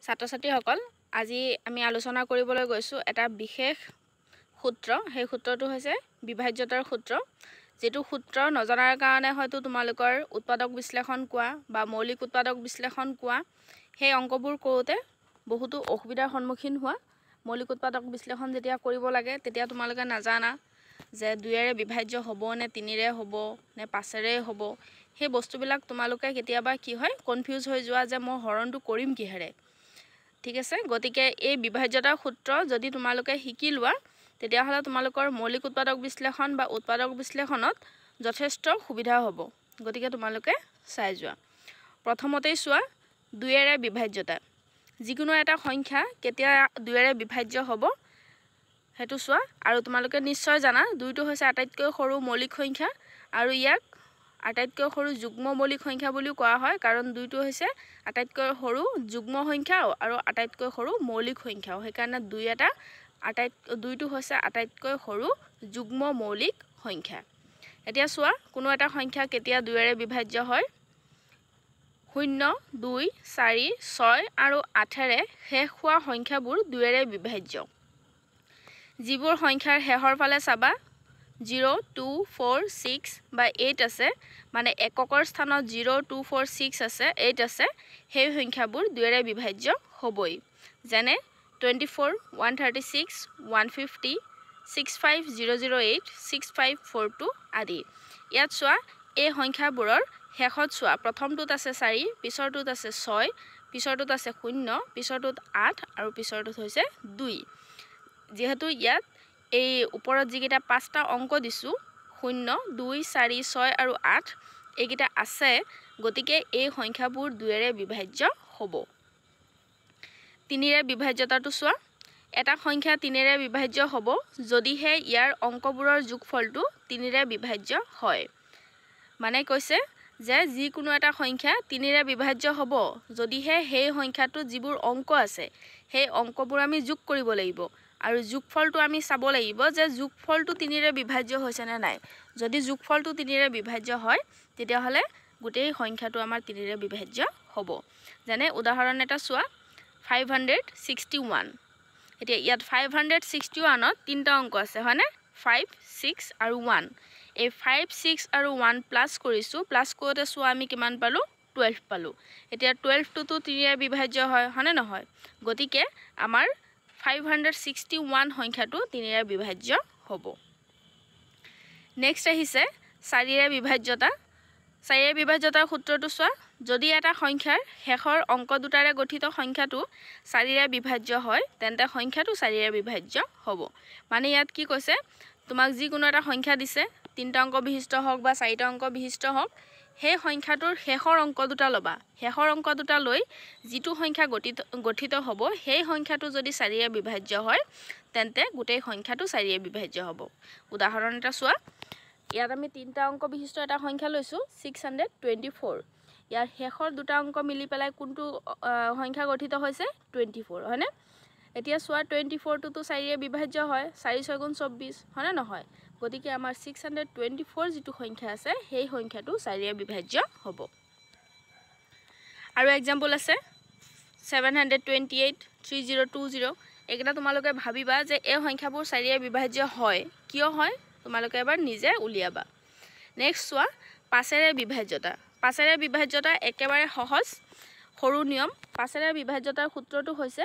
ছাত্ৰ ছাত্ৰীসকল, আজি আমি আলোচনা কৰিবলৈ গৈছোঁ এটা বিশেষ সূত্ৰ। সেই সূত্ৰটো হৈছে বিভাজ্যতাৰ সূত্ৰ, যিটো সূত্ৰ নজনাৰ কাৰণে হয়তো তোমালোকৰ উৎপাদক বিশ্লেষণ কোৱা বা মৌলিক উৎপাদক বিশ্লেষণ কোৱা সেই অংকবোৰ কৰোঁতে বহুতো অসুবিধাৰ সন্মুখীন হোৱা। মৌলিক উৎপাদক বিশ্লেষণ যেতিয়া কৰিব লাগে তেতিয়া তোমালোকে নাজানা যে দুয়েৰে বিভাজ্য হ'ব নে তিনিৰে হ'ব নে পাঁচেৰে হ'ব। সেই বস্তুবিলাক তোমালোকে কেতিয়াবা কি হয়, কনফিউজ হৈ যোৱা যে মই হৰণটো কৰিম কিহেৰে। ঠিক আছে, গতিকে এই বিভাজ্যতাৰ সূত্ৰ যদি তোমালোকে শিকি লোৱা তেতিয়াহ'লে তোমালোকৰ মৌলিক উৎপাদক বিশ্লেষণ বা উৎপাদক বিশ্লেষণত যথেষ্ট সুবিধা হ'ব। গতিকে তোমালোকে চাই যোৱা। প্ৰথমতেই চোৱা দুয়েৰে বিভাজ্যতা। যিকোনো এটা সংখ্যা কেতিয়া দুয়েৰে বিভাজ্য হ'ব সেইটো চোৱা। আৰু তোমালোকে নিশ্চয় জানা দুইটো হৈছে আটাইতকৈ সৰু মৌলিক সংখ্যা আৰু ইয়াক আটাইতকৈ সৰু যুগ্ম মৌলিক সংখ্যা বুলিও কোৱা হয়, কাৰণ দুইটো হৈছে আটাইতকৈ সৰু যুগ্ম সংখ্যাও আৰু আটাইতকৈ সৰু মৌলিক সংখ্যাও। সেইকাৰণে দুইটো হৈছে আটাইতকৈ সৰু যুগ্ম মৌলিক সংখ্যা। এতিয়া চোৱা কোনো এটা সংখ্যা কেতিয়া দুয়েৰে বিভাজ্য হয়। 0, 2, 4, 6 আৰু 8-ৰে শেষ হোৱা সংখ্যাবোৰ দুয়েৰে বিভাজ্য। যিবোৰ সংখ্যাৰ শেষৰ ফালে চাবা 0, 2, 4, 6 বা 8 আছে, মানে এককৰ স্থানত 0, 2, 4, 6 আছে, 8 আছে, সেই সংখ্যাবোৰ দুয়েৰে বিভাজ্য হ'বই। যেনে 24, 136, 150, 65008, 6542 আদি। ইয়াত চোৱা এই সংখ্যাবোৰৰ শেষত চোৱা প্ৰথমটোত আছে 4, পিছৰটোত আছে 6, পিছৰটোত আছে 0, পিছৰটোত 8 আৰু পিছৰটোত হৈছে 2। যিহেতু ইয়াত এই ওপৰত যিকেইটা পাঁচটা অংক দিছোঁ 0, 2, 4, 6 আৰু 8 এইকেইটা আছে, গতিকে এই সংখ্যাবোৰ দুয়েৰে বিভাজ্য হ'ব। তিনিৰে বিভাজ্যতাটো চোৱা। এটা সংখ্যা তিনিৰে বিভাজ্য হ'ব যদিহে ইয়াৰ অংকবোৰৰ যোগফলটো তিনিৰে বিভাজ্য হয়। মানে কৈছে যে যিকোনো এটা সংখ্যা তিনিৰে বিভাজ্য হ'ব যদিহে সেই সংখ্যাটোত যিবোৰ অংক আছে সেই অংকবোৰ আমি যোগ কৰিব লাগিব আৰু যোগফলটো আমি চাব লাগিব যে যোগফলটো তিনিৰে বিভাজ্য হৈছে নে নাই। যদি যোগফলটো তিনিৰে বিভাজ্য হয় তেতিয়াহ'লে গোটেই সংখ্যাটো আমাৰ তিনিৰে বিভাজ্য হ'ব। যেনে উদাহৰণ এটা চোৱা 561। এতিয়া ইয়াত 561ত তিনিটা অংক আছে, হয়নে? 5, 6 আৰু 1। এই 5, 6 আৰু 1 প্লাছ কৰিছোঁ, প্লাছ কৰোঁতে চোৱা আমি কিমান পালোঁ, 12 পালোঁ। এতিয়া 12টোতো তিনিৰে বিভাজ্য হয়, হয়নে নহয়? গতিকে আমাৰ 561 সংখ্যাটো তিনিৰে বিভাজ্য হ'ব। নেক্সট আহিছে চাৰিৰে বিভাজ্যতা। চাৰিৰে বিভাজ্যতাৰ সূত্ৰটো চোৱা। যদি এটা সংখ্যাৰ শেষৰ অংক দুটাৰে গঠিত সংখ্যাটো চাৰিৰে বিভাজ্য হয় তেন্তে সংখ্যাটো চাৰিৰে বিভাজ্য হ'ব। মানে ইয়াত কি কৈছে, তোমাক যিকোনো এটা সংখ্যা দিছে, তিনিটা অংক বিশিষ্ট হওক বা চাৰিটা অংক বিশিষ্ট হওক, সেই সংখ্যাটোৰ শেষৰ অংক দুটা ল'বা। শেষৰ অংক দুটা লৈ যিটো সংখ্যা গঠিত হ'ব সেই সংখ্যাটো যদি চাৰিৰে বিভাজ্য হয় তেন্তে গোটেই সংখ্যাটো চাৰিৰে বিভাজ্য হ'ব। উদাহৰণ এটা চোৱা। ইয়াত আমি তিনিটা অংক বিশিষ্ট এটা সংখ্যা লৈছোঁ 624। ইয়াৰ শেষৰ দুটা অংক মিলি পেলাই কোনটো সংখ্যা গঠিত হৈছে, 24, হয়নে? এতিয়া চোৱা 24টোতো চাৰিৰে বিভাজ্য হয়, 4 6 গুণ 24, হয়নে নহয়? গতিকে আমাৰ 624 যিটো সংখ্যা আছে সেই সংখ্যাটো চাৰিৰে বিভাজ্য হ'ব। আৰু এক্সাম্পল আছে 728, 3020। এইকেইটা তোমালোকে ভাবিবা যে এই সংখ্যাবোৰ চাৰিৰে বিভাজ্য হয়, কিয় হয় তোমালোকে এবাৰ নিজে উলিয়াবা। নেক্সট চোৱা পাঁচেৰে বিভাজ্যতা। পাঁচেৰে বিভাজ্যতা একেবাৰে সহজ সৰু নিয়ম। পাঁচেৰে বিভাজ্যতাৰ সূত্ৰটো হৈছে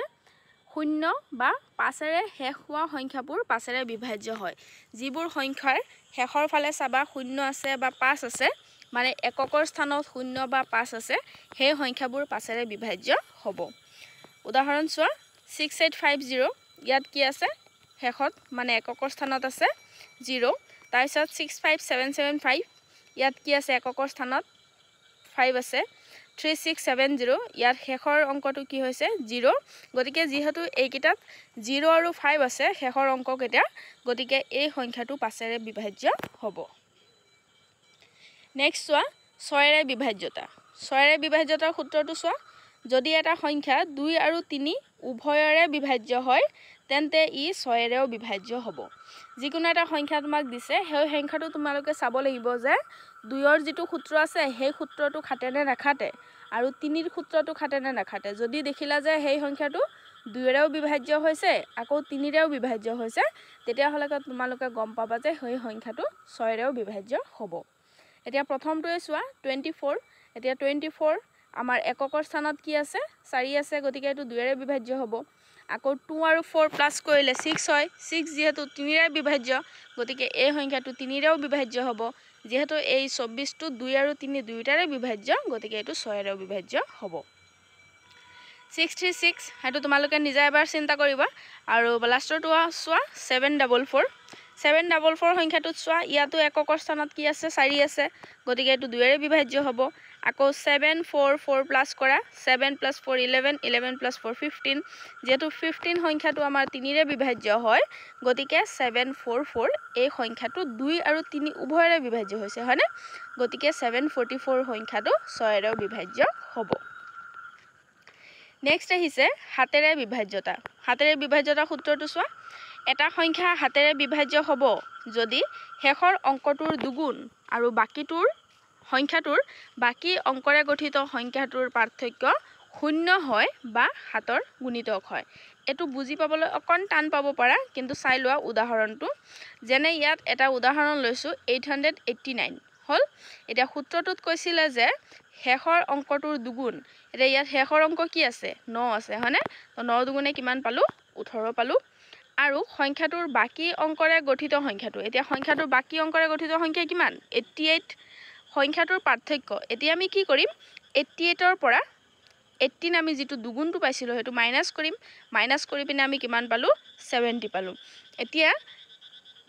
0 বা পাঁচেৰে শেষ হোৱা সংখ্যাবোৰ পাঁচেৰে বিভাজ্য হয়। যিবোৰ সংখ্যাৰ শেষৰ ফালে চাবা 0 আছে বা 5 আছে, মানে এককৰ স্থানত 0 বা 5 আছে, সেই সংখ্যাবোৰ পাঁচেৰে বিভাজ্য হ'ব। উদাহৰণ চোৱা 6850, ইয়াত কি আছে শেষত, মানে এককৰ স্থানত আছে 0। তাৰপিছত 65775, ইয়াত কি আছে এককৰ স্থানত 5 আছে। 3670, ইয়াত শেষৰ অংকটো কি হৈছে 0। গতিকে যিহেতু এইকেইটাত 0 আৰু 5 আছে শেষৰ অংককেইটা, গতিকে এই সংখ্যাটো পাঁচেৰে বিভাজ্য হ'ব। নেক্সট চোৱা ছয়েৰে বিভাজ্যতা। ছয়েৰে বিভাজ্যতাৰ সূত্ৰটো চোৱা। যদি এটা সংখ্যা 2 আৰু 3 উভয়ৰে বিভাজ্য হয় তেন্তে ই ছয়েৰেও বিভাজ্য হ'ব। যিকোনো এটা সংখ্যা তোমাক দিছে, সেই সংখ্যাটো তোমালোকে চাব লাগিব যে 2ৰ যিটো সূত্ৰ আছে সেই সূত্ৰটো খাটে নে নাখাটে, আৰু 3ৰ সূত্ৰটো খাটে নে নাখাটে। যদি দেখিলা যে সেই সংখ্যাটো 2ৰেও বিভাজ্য হৈছে আকৌ 3ৰেও বিভাজ্য হৈছে, তেতিয়াহ'লে তোমালোকে গম পাবা যে সেই সংখ্যাটো 6ৰেও বিভাজ্য হ'ব। এতিয়া প্ৰথমটোৱে চোৱা 24। এতিয়া 24 আমাৰ এককৰ স্থানত কি আছে, 4 আছে, গতিকে এইটো 2ৰে বিভাজ্য হ'ব। আকৌ 2 আৰু 4 প্লাছ কৰিলে 6 হয়, 6 যিহেতু 3ৰে বিভাজ্য, গতিকে এই সংখ্যাটো 3ৰেও বিভাজ্য হ'ব। যিহেতু এই 24টো 2 আৰু 3 দুয়োটাৰে বিভাজ্য, গতিকে এইটো 6ৰেও বিভাজ্য হ'ব। 636 সেইটো তোমালোকে নিজে এবাৰ চিন্তা কৰিবা। আৰু লাষ্টৰটো চোৱা 744। 744 সংখ্যাটোত চোৱা ইয়াতো এককৰ স্থানত কি আছে, 4 আছে, গতিকে এইটো 2ৰে বিভাজ্য হ'ব। আকৌ 7 4 4 প্লাছ কৰা, 7 প্লাছ 4 11, 11 প্লাছ 4 15, যিহেতু 15 সংখ্যাটো আমাৰ 3ৰে বিভাজ্য হয়, গতিকে 7 4 4 এই সংখ্যাটো 2 আৰু 3 উভয়ৰে বিভাজ্য হৈছে, হয়নে? গতিকে 744 সংখ্যাটো 6ৰেও বিভাজ্য হ'ব। নেক্সট আহিছে হাতেৰে বিভাজ্যতা। হাতেৰে বিভাজ্যতা সূত্ৰটো চোৱা, এটা সংখ্যা হাতেৰে বিভাজ্য হ'ব যদি শেষৰ অংকটোৰ দুগুণ আৰু বাকীটোৰ সংখ্যাটোৰ বাকী অংকৰে গঠিত সংখ্যাটোৰ পাৰ্থক্য 0 হয় বা 7ৰ গুণিতক হয়। এইটো বুজি পাবলৈ অকণ টান পাব পাৰা, কিন্তু চাই লোৱা উদাহৰণটো। যেনে ইয়াত এটা উদাহৰণ লৈছোঁ, 889 হ'ল। এতিয়া সূত্ৰটোত কৈছিলে যে শেষৰ অংকটোৰ দুগুণ, এতিয়া ইয়াত শেষৰ অংক কি আছে, 9 আছে, হয়নে? তো 9 দুগুণে কিমান পালোঁ, 18 পালোঁ। আৰু সংখ্যাটোৰ বাকী অংকৰে গঠিত সংখ্যাটো, এতিয়া সংখ্যাটোৰ বাকী অংকৰে গঠিত সংখ্যা কিমান, 88। সংখ্যাটোৰ পাৰ্থক্য, এতিয়া আমি কি কৰিম, 88ৰ পৰা 18 আমি যিটো দুগুণটো পাইছিলোঁ সেইটো মাইনাছ কৰিম, মাইনাছ কৰি পিনে আমি কিমান পালোঁ, 70 পালোঁ। এতিয়া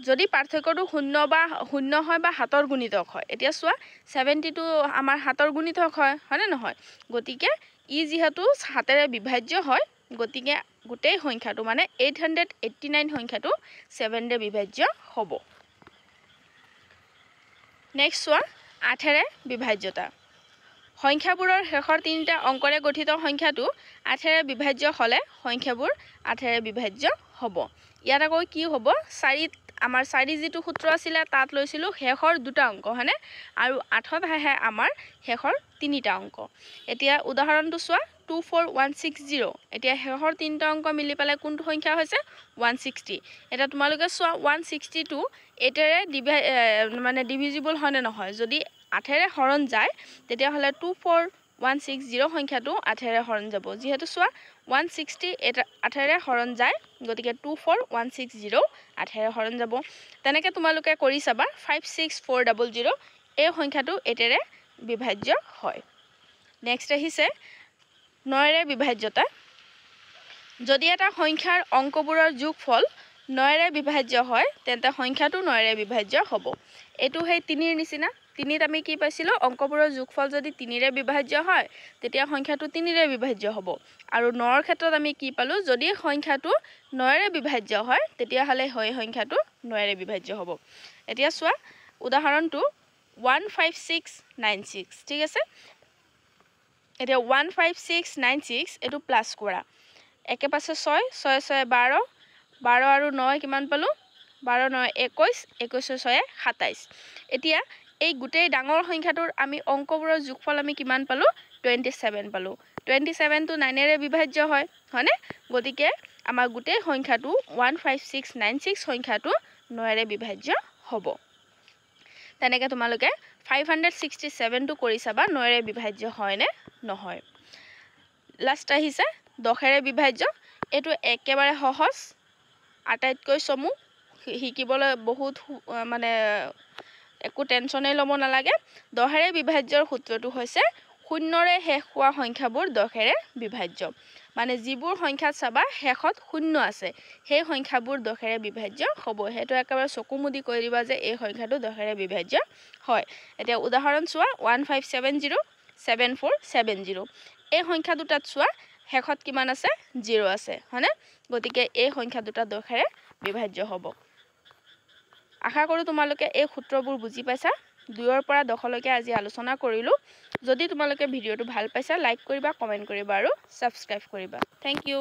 যদি পাৰ্থক্যটো 0 হয় বা 7ৰ গুণিতক হয়, এতিয়া চোৱা 72 আমাৰ 7ৰ গুণিতক হয়, হয়নে নহয়? গতিকে ই যিহেতু 7ৰে বিভাজ্য হয়, গতিকে গোটেই সংখ্যাটো মানে 889 সংখ্যাটো 7ৰে বিভাজ্য হ'ব। নেক্সট চোৱা 8ৰে বিভাজ্যতা। সংখ্যাবোৰৰ শেষৰ 3টা অংকৰে গঠিত সংখ্যাটো 8ৰে বিভাজ্য হ'লে সংখ্যাবোৰ 8ৰে বিভাজ্য হ'ব। ইয়াত আকৌ কি হ'ব, 4 আমাৰ 4 যিটো সূত্ৰ আছিলে তাত লৈছিলোঁ শেষৰ 2টা অংক, হয়নে? আৰু 8ত আহে আমাৰ শেষৰ 3টা অংক। এতিয়া উদাহৰণটো চোৱা 24160। এতিয়া শেষৰ 3টা অংক মিলি পেলাই কোনটো সংখ্যা হৈছে, 160। এতিয়া তোমালোকে চোৱা 162 8ৰে মানে ডিভিজিবল হয়নে নহয়? যদি 8ৰে হৰণ যায় তেতিয়াহ'লে 24160 সংখ্যাটো 8ৰে হৰণ যাব। যিহেতু চোৱা 160 8ৰে হৰণ যায়, গতিকে 24160 8ৰে হৰণ যাব। তেনেকৈ তোমালোকে কৰি চাবা 56400 এই সংখ্যাটো 8ৰে বিভাজ্য হয়। নেক্সট আহিছে 9ৰে বিভাজ্যতা। যদি এটা সংখ্যাৰ অংকবোৰৰ যোগফল 9ৰে বিভাজ্য হয়, তেন্তে সংখ্যাটো 9ৰে বিভাজ্য হ'ব। এইটো সেই 3ৰ নিচিনা, 3ত আমি কি পাইছিলোঁ, অংকবোৰৰ যোগফল যদি 3ৰে বিভাজ্য হয় তেতিয়া সংখ্যাটো 3ৰে বিভাজ্য হ'ব। আৰু 9ৰ ক্ষেত্ৰত আমি কি পালোঁ, যদি সংখ্যাটো 9ৰে বিভাজ্য হয় তেতিয়াহ'লে সেই সংখ্যাটো 9ৰে বিভাজ্য হ'ব। এতিয়া চোৱা উদাহৰণটো 15696, ঠিক আছে? এতিয়া 15696 এইটো প্লাছ কৰা, একে পাছে 6, 6 6 12, 12 আৰু 9 কিমান পালোঁ, 12 9 21, 21 6 27। এতিয়া এই গোটেই ডাঙৰ সংখ্যাটোৰ আমি অংকবোৰৰ যোগফল আমি কিমান পালোঁ, 27 পালোঁ। 27টো 9ৰে বিভাজ্য হয়, হয়নে? গতিকে আমাৰ গোটেই সংখ্যাটো 15696 সংখ্যাটো 9ৰে বিভাজ্য হ'ব। তেনেকৈ তোমালোকে 567টো কৰি চাবা 9ৰে বিভাজ্য হয়নে নহয়। লাষ্ট আহিছে 10ৰে বিভাজ্য। এইটো একেবাৰে সহজ, আটাইতকৈ চমু, শিকিবলৈ বহুত মানে একো টেনশ্যনেই ল'ব নালাগে। 10ৰে বিভাজ্যৰ সূত্ৰটো হৈছে 0ৰে শেষ হোৱা সংখ্যাবোৰ 10ৰে বিভাজ্য। মানে যিবোৰ সংখ্যাত চাবা শেষত 0 আছে, সেই সংখ্যাবোৰ 10ৰে বিভাজ্য হ'ব। সেইটো একেবাৰে চকু মুদি কৈ দিবা যে এই সংখ্যাটো 10ৰে বিভাজ্য হয়। এতিয়া উদাহৰণ চোৱা 1570, 7470, এই সংখ্যা দুটাত চোৱা শেষত কিমান আছে, 0 আছে, হয়নে? গতিকে এই সংখ্যা দুটা 10ৰে বিভাজ্য হ'ব। আশা কৰোঁ তোমালোকে এই সূত্ৰবোৰ বুজি পাইছা। 2ৰ পৰা 10লৈকে আজি আলোচনা কৰিলোঁ। যদি তোমালোকে ভিডিঅ'টো ভাল পাইছা লাইক কৰিবা, কমেণ্ট কৰিবা আৰু ছাবস্ক্ৰাইব কৰিবা। Thank you.